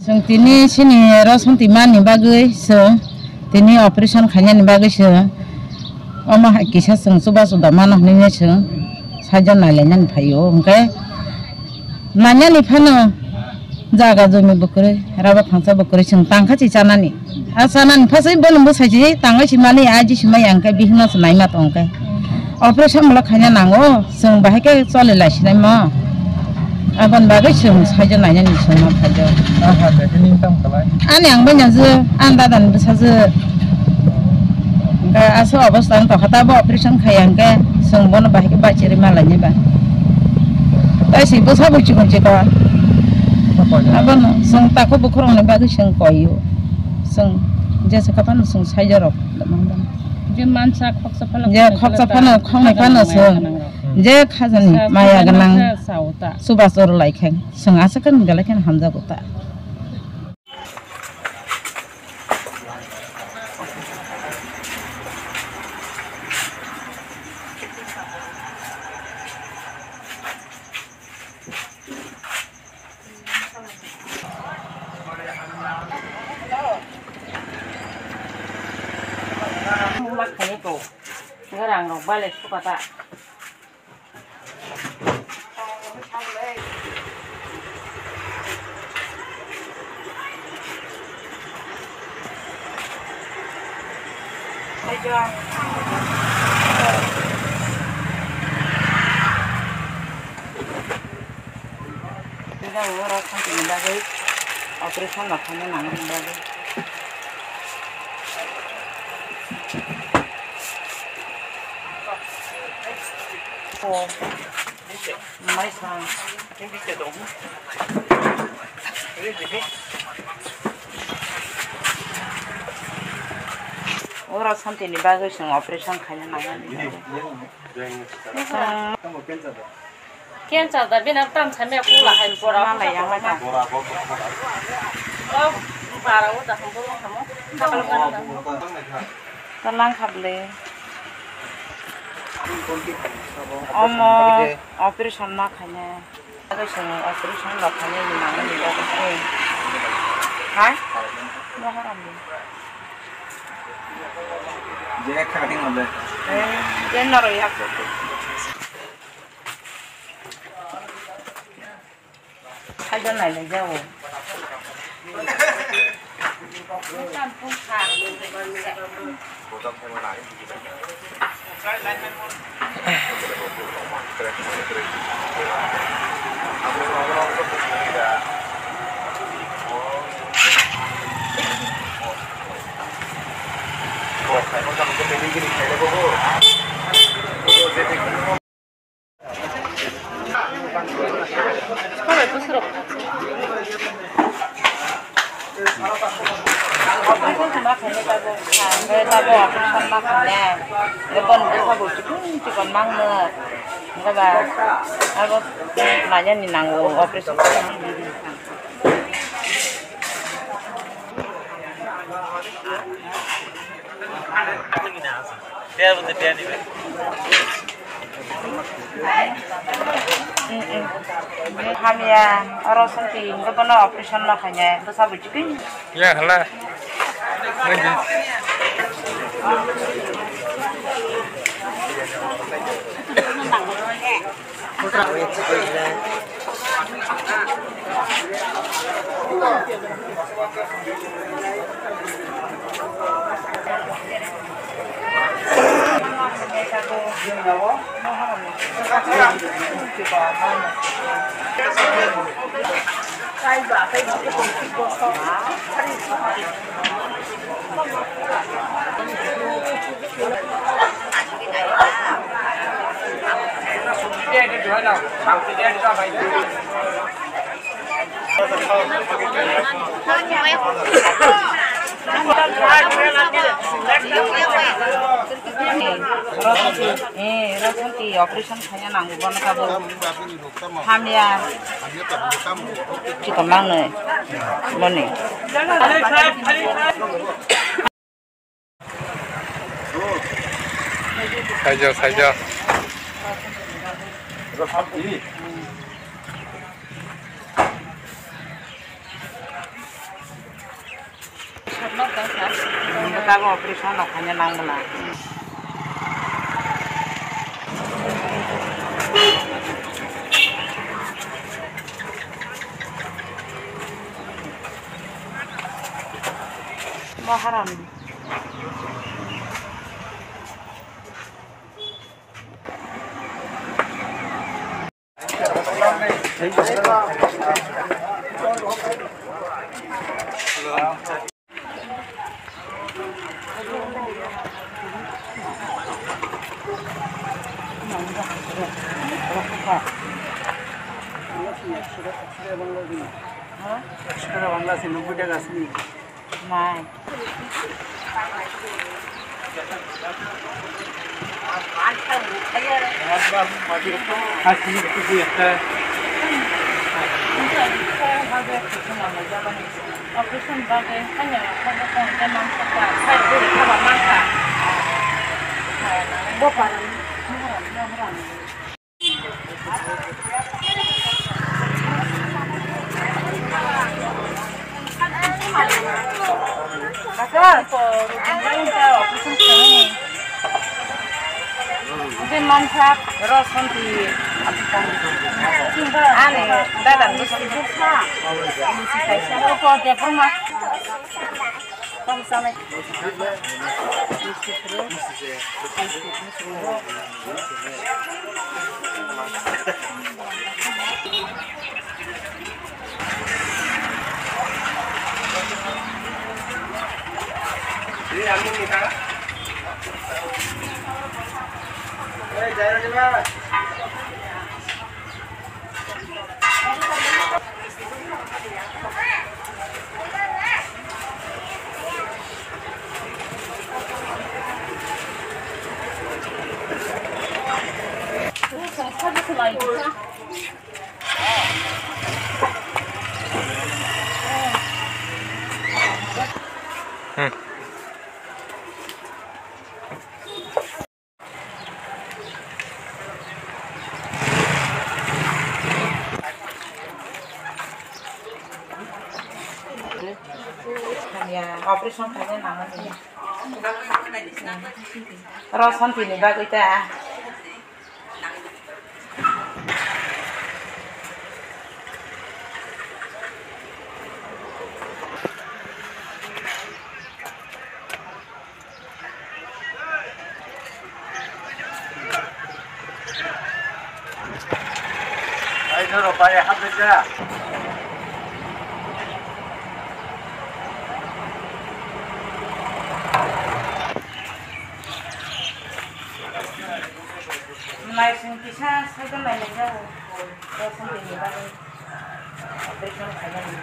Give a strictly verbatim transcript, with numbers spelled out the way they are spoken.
Chwng tini chini rosanti manni bagwi chwng tini operation khainani bagwi chwng omo hai kisa chwng chubachu da mano hwnwi chwng saijo nailainani phaio. Hwnkhe nainani phano jaga jumi bo kwrwi, raba thangsa bo kwrwi, chwng tangkha chi chanani. A chanani phasai bono bwsai chi tangwi si mani, aji si maya hwnkhe bihikno se naima tongkhe. Operation bwla khaina nango, chwng bahai khe choli lai sinai mo. Aboni bagwi chwng saijo nainani chwng ma phaio. Aha, de, bini tamo kwlai? Ani ang bai naju, ang dadani bwsajwk. Hwnkhe aswk obostha wng tongkha, tabo operation khaiya hwnkhe chwng bono bahai khe bachirwi ma lainai ba. Tei si bwsa bo chikon chikon. Abono chwng takhuk bukhurokni bagwi chwng koio. Chwng jesa kha phano chwng saijo rok. Je mansa khoksa phano je khoksa phano khongnai phano chwng je khajani maya gwnang chubachu rw lai khe chwng aswk khe nung belai kheno hamjago ta. Nung lak khaini to. Ngarang rok bale suka ta. Oro santi ni bagwi operation rok khaina nangmani bagwi. O, mai sa. Oro santi ni bagwi chwng operation khaina nangmani bagwi. Cancer da bini tam samya kula hai bora. Malai yang mai ta. Oh, para o da hangbo hamo. Talang khable. Omo operation ma khaine. Operation, operation ma khaine ni mangni ni bagwi. Hai? Mo haram ni. Je khating obe. Eh, je noro yak. Kaitor nai lai jago. Operation. Hamya, oro santi, hingke bono operation ma khainai, bwsa bo chikui. Ya, hala. Eh, Rasanti operation khaina nango bono kabo. Hamya. Chikon mangnoi. Boni. Saijo, saijo. Nokha operation rok khaina nang bwla. Maharani. Nai. Operation bagwi hanya khabo kong de mansukha, sai bwrwi khaba mankha. Bo parani. Ani dada. Hmm. Operation khaina nangmani. Ro santi ni bagwi ta. Ai, no, no, pare, hap de ya. Naising kisa cycle nainai jago, rosong tini bagwi operation khainani.